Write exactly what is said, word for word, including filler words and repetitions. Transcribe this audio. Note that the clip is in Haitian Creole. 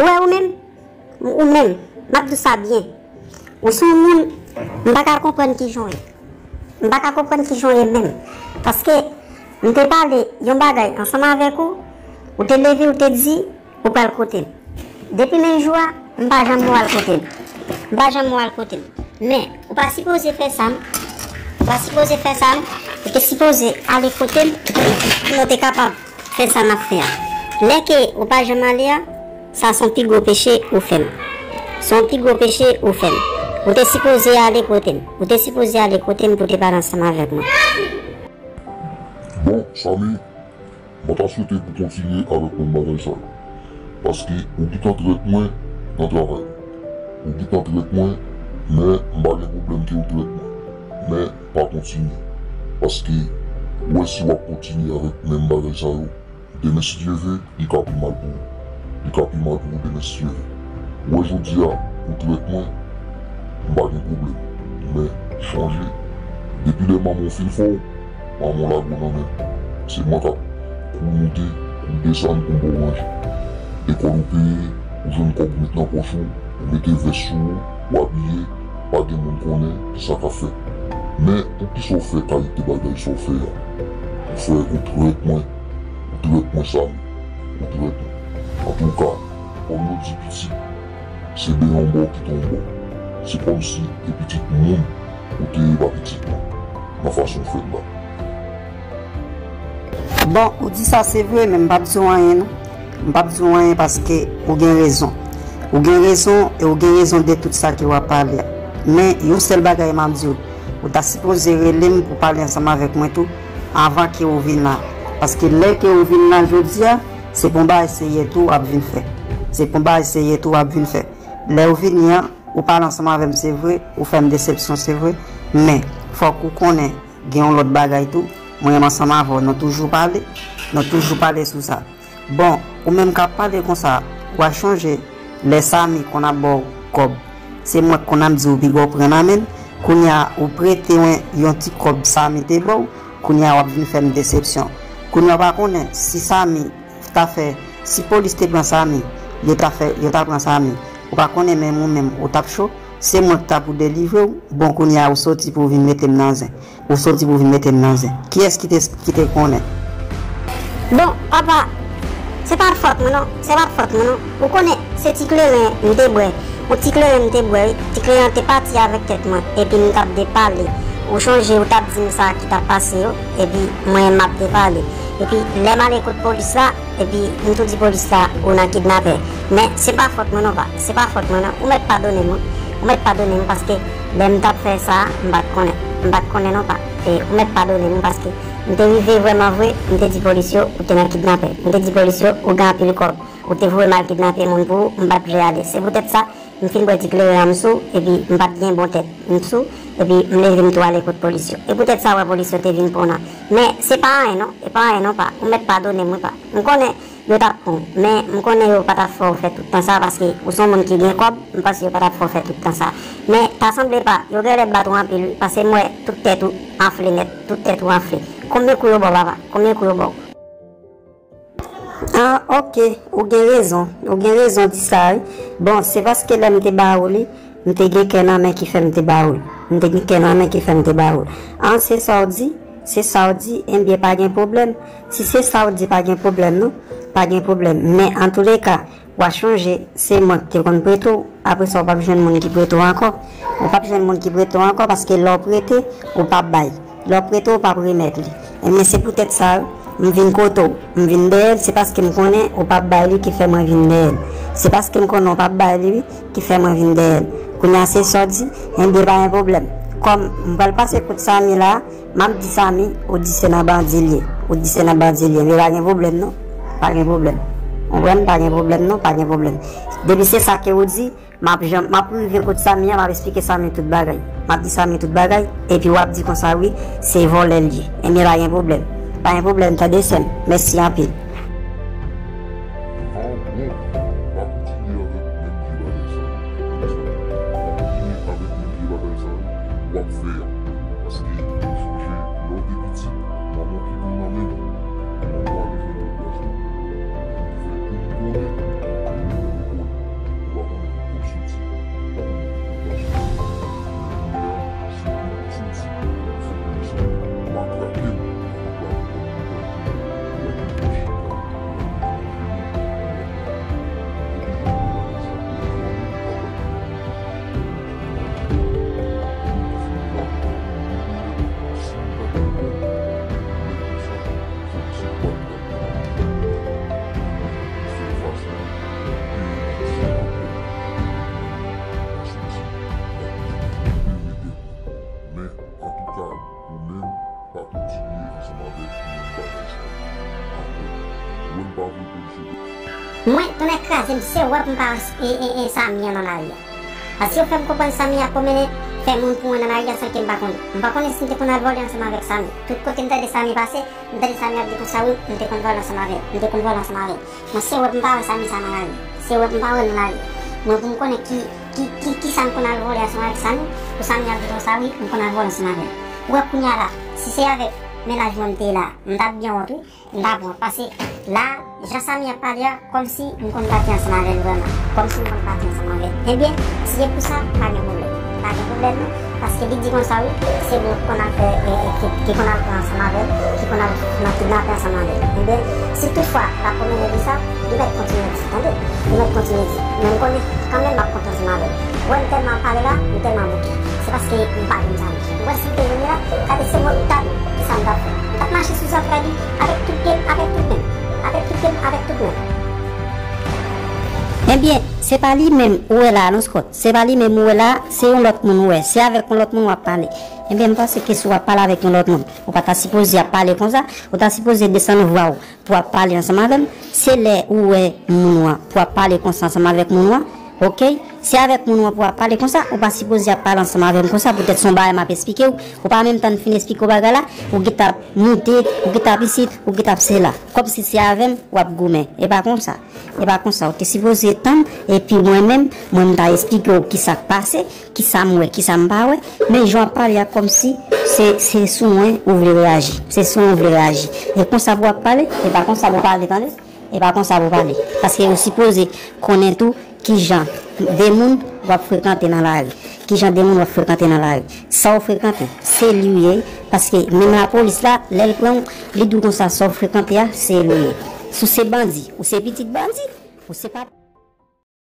Ou wè ou menm, ou menm, m ap di w sa byen. Ou se yon moun, m pa ka konprann kijan w ye. M pa ka konprann kijan w ye menm. Paske m te pale yon bagay ansanm avèk ou, ou te leve, ou te di, ou pral kote m. Depi menm jou a, m pa janm wè w al kote m. M pa janm wè w al kote m. Men, ou pa sipoze fè sa, m. Ou pa sipoze fè sa, m. Ou te sipoze ale kote m pou nou te kapab fè sa n ap fè a. Lè ke ou pa janm ale a, sa se yon pi gwo peche ou fè m. Se yon pi gwo peche ou fè m. Ou te sipoze ale kote m. Ou te sipoze ale kote m pou te pale ansanm avèk mwen. Bon, Samy, mwen ta swete pou kontinye avèk menm bagay sa yo. Paske ou gentan trèt mwen nan travay. Ou gentan trèt mwen, men m pa gen pwoblèm ke ou trèt mwen. Men pa kontinye. Paske, ou wè si w ap kontinye avèk menm bagay sa yo, demen si Dye ve, li ka pi mal pou ou. Li ka pi mal pou ou demen si Dye ve. Ou wè jodi a, ou trèt mwen, m pa gen pwoblèm. Men, chonje, depi lè manman w fin fè w, manman w lage w nan men m. Se mwen k ap kou w moute, kou w desann pou m ba w manje. Lekòl ou peye, ou jwenn kòb ou met nan pòch ou, ou mete vès sou ou, ou abiye, pa gen moun konnen kisa k ap fèt. Men, poukisa w fè kalite bagay sa w fè a? Ou fè, ou trèt mwen, ou trèt mwen Samy, ou trèt mwen. Antouka, kòm yo di pitit, se benyen yon bò kite yon bò. Se kòmsi e pitit moun ou te ye pa pitit mwen, nan fason w fè l la. Bon, ou di sa se vre, men m p ap di w anyen non. M p ap di w anyen paske ou gen rezon. Ou gen rezon e ou gen rezon de tout sa ke w ap pale a. Men yon sèl bagay m ap di w, ou ta sipoze rele m pou pale ansanm avèk mwen tou anvan ke ou vin la. Paske lè ke ou vin la jodi a, se pou yon bagay serye tou w ap vin fè. Se pou yon bagay serye tou w ap vin fè. Lè ou vini an, ou pale ansanm avè m, se vre, ou fè m desepsyon, se vre, men fòk ou konnen gen yon lòt bagay tou. Mwen menm ansanm avè w, nou toujou pale, nou toujou pale sou sa. Bon, ou menm k ap pale konsa, w a chonje lè Samy konn ap ba w kòb, se mwen k konn ap di w piga w pran nan men l. Kounye a, ou prete mwen yon ti kòb Samy te ba w, kounye a, w ap vin fè m desepsyon. Kounye a, w pa konnen si Samy ta fè, si polis te pran Samy, yo ta fè, yo ta pran Samy, ou pa konnen menm ou menm, ou t ap cho, se mwen k ta pou delivre w, bon, kounye a, ou soti pou w vin mete m nan zen. Ou soti pou w vin mete m nan zen. Kiyès ki te, ki te konnen? Bon, papa, se pa t fòt mwen non, se pa t fòt mwen non. Ou konnen, se ti kleren m te bwè. Yon ti kleren m te bwè, wi. Ti kleren an te pati avèk tèt mwen. Epi m t ap depale. Ou chonje, ou t ap di m sa ki t ap pase yo. Epi mwen, m ap depale. Epi lè m ale kot polis la, epi m tou di polis la, ou nan kidnapè. Men se pa fòt mwen non, pa. Se pa fòt mwen non. Ou mèt padone m, wi. Ou mèt padone m paske lè m t ap fè sa, m pa t konnen. M pa t konnen non, pa. E ou mèt padone m, wi, paske m te rive vrèman vre, m te di polis yo, ou te nan kidnapè. M te di polis yo, ou gen anpil kòb. Ou te voye m al kidnape moun pou ou, m pa t vle ale. Se poutèt sa, m fin bwè ti kleren an m sou, epi m pa t gen bon tèt. M sou, epi m leve m tou ale kot polis yo. E poutèt sa, w wè polis yo te vin pran w. Men, se pa anyen non, e pa anyen non, pa. Ou mèt padone m, wi, pa. M konnen yo t ap pran w, men m konnen yo pa t ap fè w fè tout tan sa, paske ou se yon moun ki gen kòb, m panse yo pa t ap fè w fè tout tan sa. Men, ta sanble pa, yo genlè bat ou anpil, wi, paske m wè tout tèt ou anfle nèt, tout tèt ou anfle. Konbyen kou yo ba w, papa? Konbyen kou yo ba w? Ah, ok, ou gen rezon. Ou gen rezon di sa, wi. Bon, se paske lè m te ba ou li, m te gen kè nan men ki fè m te ba ou li. M te gen kè nan men ki fè m te ba ou li. Ah, se sa w di? Se sa w di? Enbyen, pa gen pwoblèm. Si se sa w di, pa gen pwoblèm, non. Pa gen pwoblèm. Men, antouleka, w a chonje, se mwen ki te konn prete w. Apre sa, w p ap jwenn moun ki prete w ankò. Ou p ap jwenn moun ki prete w ankò paske lè w prete, ou p ap bay. Lè w prete, ou p ap remèt li. Ebyen, se poutèt sa, m vin kote w. M vin dèyè l, se paske m konnen ou p ap bay li ki fè mwen vin dèyè l. Se paske m konnen ou p ap bay li, wi, ki fè mwen vin dèyè l. Kounye a, se sa w di, ebyen, pa gen pwoblèm. Kòm m pral pase kot Samy la, m ap di Samy, ou di se nan bandi l ye. Ou di se nan bandi l ye. Men pa gen pwoblèm, non. Pa gen pwoblèm. Ou konprann? Pa gen pwoblèm, non. Pa gen pwoblèm. Depi se sa ke ou di, M ap janm, m ap rive kot Samy an, m ap esplike Samy tout bagay. M ap di Samy tout bagay, epi w ap di konsa, wi, se vòlè l ye. Ebyen, pa gen pwoblèm. Pa gen pwoblèm, tande sè m. Mèsi anpil. Ah, bon, w ap kontinye avèk menm vye bagay sa yo. Pa kontinye avèk menm vye bagay sa yo. W ap fè a. Paske, ou sonje, lè w te piti, manman w kite w nan men m. Manman w ale jwenn lòt gason. Ou te fè youn konnen, youn poko konnen. Ansanm avèk moun pa konn sa. Ankò. Ou wè m pa voye polisye. Mwen, tonnè kraze m, se wè pou m pa wè e, e, e, Samy an nan lari a. Paske yo fè m konprann Samy ap pwomennen, fè moun pou mwen nan lari a san ke m pa konnen. M pa konnen si m te konn al vòlè ansanm avèk Samy. Tout kote m tande Samy pase, m tande Samy ap di konsa, wi, m te konn vòlè ansanm avè l, m te konn vòlè ansanm avè l. Mwen, se wè pou m pa wè Samy sa nan lari. Se wè pou m pa wè l nan lari. Mwen, pou m konnen ki, ki, ki, ki sa m konn al vòlè ansanm avèk Samy, pou Samy ap di konsa, wi, m konn al vòlè ansanm avè l. Ou wè kounye a la, si se avèk mennaj mwen m te ye la, m t ap byen wont, wi. M t ap wont. Paske la, jan Samy ap pale a, kòmsi m konn pati ansanm avè l vrèman. Kòmsi m konn pati ansanm avè l. Ebyen, si se pou sa, pa gen pwoblèm. Pa gen pwoblèm non. Paske li di konsa wi, se moun ki konn al fè, e, e, ki, ki konn al pran ansanm avè l, ki konn al nan kidnape ansanm avè l. Ebyen, si toutfwa l ap pwomennen konsa, li mèt kontinye di, tande? Li mèt kontinye di. Men m konnen kanmenm m ap kontan ansanm avè l. Ou wè m tèlman ap pale la, m tèlman bouke. Se paske m pa gen zanmi. Ou wè si m te vini la, gade se mwen ki t ap, ki sa m t ap fè. M t ap mache sou zantray li avèk tout pye m, avèk tout men m. Avèk tout pye m, avèk tout men m. Ebyen, se pa li menm ou wè la, non, Scott. Se pa li menm ou wè la, se yon lòt moun ou wè. Se avèk yon lòt moun w ap pale. Ebyen, m panse ke si w ap pale avèk yon lòt moun, ou pa ta sipoze ap pale konsa, ou ta sipoze desann vwa w pou w ap pale ansanm avè m. Se lè ou wè moun ou an pou w ap pale konsa ansanm avèk moun ou an, oke? Se avèk moun ou an pou w ap pale konsa, ou pa sipoze ap pale ansanm avè m konsa, poutèt se yon bagay m ap esplike w, ou pa menm tann fin esplike w bagay la, ou gentan ap moute, ou gentan ap isit, ou gentan ap sela. Kòmsi se avè m w ap goumen. E pa konsa. E pa konsa, ou te sipoze tann, epi mwen menm, mwen m ta esplike w kisa k pase, kisa m wè, kisa m pa wè, men jan w ap pale a kòmsi se, se sou mwen ou vle reyaji, se sou mwen ou vle reyaji. E konsa pou w ap pale, e pa konsa pou w pale, tande? E pa konsa pou w pale. Paske ou sipoze konnen tou kijan de moun w ap frekante nan lari. Kijan de moun w ap frekante nan lari. Sa w frekante, se li w ye, paske menm lapolis la, lè l pran w, li di w konsa sa w frekante a, se li w ye. Si w se bandi, ou se pitit bandi, ou se pa